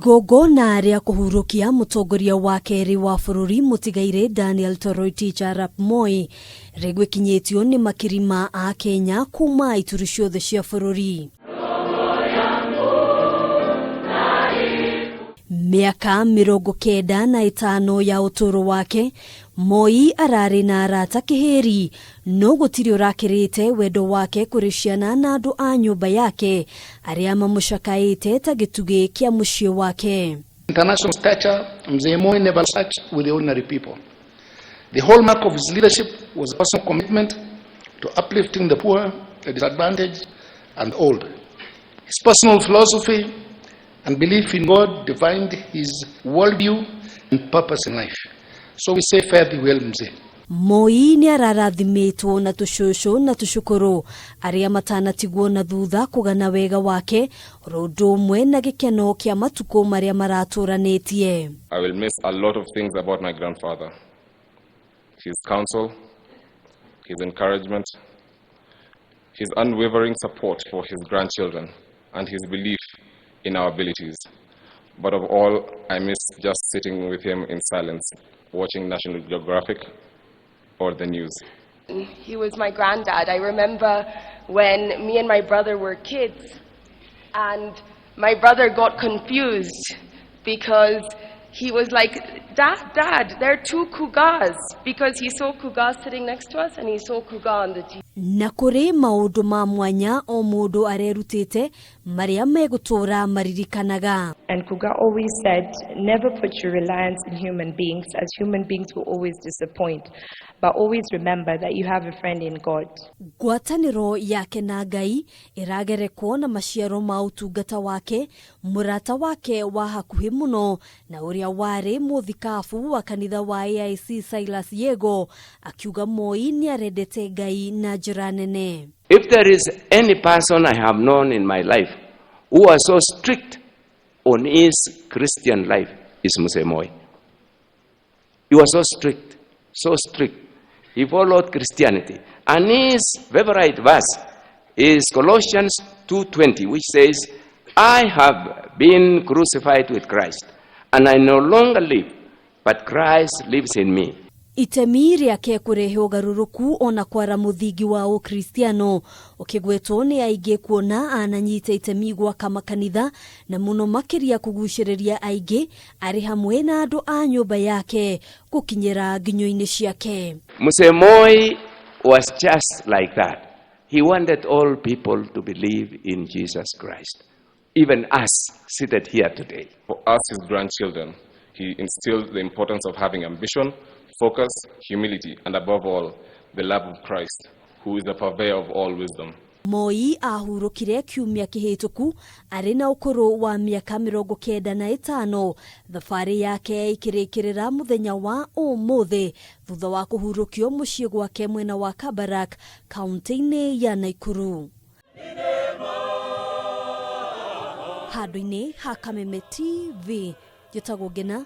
Igongona rĩa kũhurũkia mũtongoria wa kerĩ wa bũrũri mũtigairĩ Daniel Toroitich arap Moi rĩgwĩkinyĩtio nĩ makiri ma Akenya kuma ituri ciothe cia bũrũri. Mĩaka 95 ya ũtũũro wake, Moi ararĩ na arata kĩhĩri, no gũtirĩ ũrakĩrĩte wendo wake kũrĩ ciana na andũ a nyũmba yake arĩa mamũcakaĩte ta gĩtugĩ kĩa mũciĩ wake. International stature, Mzee Moi never touch with the ordinary people. The hallmark of his leadership was a personal commitment to uplifting the poor, the disadvantaged, and the old. His personal philosophy and belief in God defined his worldview and purpose in life. So we say fare thee well, Mzee. Moi nĩ ararathimĩtwo na tũcũcũ na tũcũkũrũ arĩa matanatigwo na thutha kũgana wega wake oro ũndũ ũmwe na gĩkeno kĩa matukũ marĩa maratũranĩtie. I will miss a lot of things about my grandfather. His counsel, his encouragement, his unwavering support for his grandchildren, and his belief in our abilities. But of all, I miss just sitting with him in silence, watching National Geographic or the news. He was my granddad. I remember when me and my brother were kids, and my brother got confused because he was like, "Dad, Dad, there are two Kugas," because he saw Kuga sitting next to us and he saw Kuga on the TV. Na kũrĩ maũndũ ma mwanya o mũndũ arerutĩte marĩa megũtũũra maririkanaga. And Kuga always said, "Never put your reliance in human beings, as human beings will always disappoint. But always remember that you have a friend in God." Ngwatanĩro yake na Ngai ĩragerekwo na maciaro ma ũtungata wake, mũrata wake wa hakuhĩ mũno na ũrĩa warĩ mũthikabu wa kanitha wa AIC Silas Yego akiuga Moi nĩ arendete Ngai na njĩra nene. If there is any person I have known in my life who was so strict on his Christian life, is Mzee Moi. He was so strict, so strict. He followed Christianity. And his favorite verse is Colossians 2:20, which says, "I have been crucified with Christ, and I no longer live, but Christ lives in me." Itemi rĩake kũrehe ũgarũrũku ona kwara mũthingi wa ũkristiano ũkĩgwetwo nĩ aingĩ kuona ananyita itemi gwaka makanitha na mũno makĩria kũgucĩrĩria aingĩ arĩ hamwe na andũ a nyũmba yake gũkinyĩra nginyo-inĩ ciake. Mzee Moi was just like that. He wanted all people to believe in Jesus Christ, even us seated here today. For us, his grandchildren, he instilled the importance of having ambition, focus, humility, and above all, the love of Christ, who is the purveyor of all wisdom. Moi ahurũkire kiumia kĩhĩtũku arĩ na ũkũrũ wa mĩaka 95, thabarĩ yake ĩkĩrĩkĩrĩra mũthenya wa ũmũthĩ thutha wa kũhurũkio mũciĩ gwake mwena wa Kabarak, kaunti-inĩ ya Naikuru. Handũ-inĩ ha Kameme TV, njĩtagwo Ngena.